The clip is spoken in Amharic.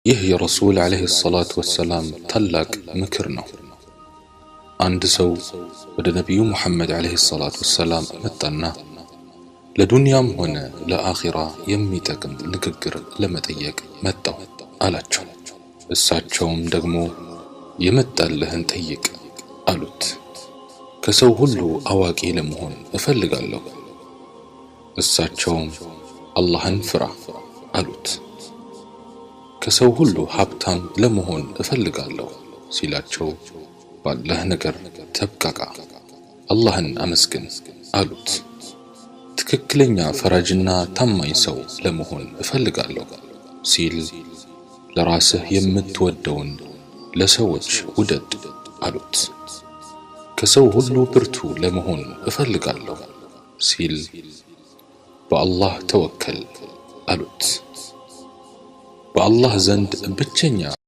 ይህ የረሱል ዓለይሂ ሰላቱ ወሰላም ታላቅ ምክር ነው። አንድ ሰው ወደ ነቢዩ ሙሐመድ ዓለይሂ ሰላቱ ወሰላም መጣና ለዱንያም ሆነ ለአኺራ የሚጠቅም ንግግር ለመጠየቅ መጣው አላቸው። እሳቸውም ደግሞ የመጣልህን ጠይቅ አሉት። ከሰው ሁሉ አዋቂ ለመሆን እፈልጋለሁ። እሳቸውም አላህን ፍራ አሉት። ከሰው ሁሉ ሀብታም ለመሆን እፈልጋለሁ ሲላቸው ባለህ ነገር ተብቃቃ፣ አላህን አመስግን አሉት። ትክክለኛ ፈራጅና ታማኝ ሰው ለመሆን እፈልጋለሁ ሲል ለራስህ የምትወደውን ለሰዎች ውደድ አሉት። ከሰው ሁሉ ብርቱ ለመሆን እፈልጋለሁ ሲል በአላህ ተወከል አሉት። በአላህ ዘንድ ብቸኛ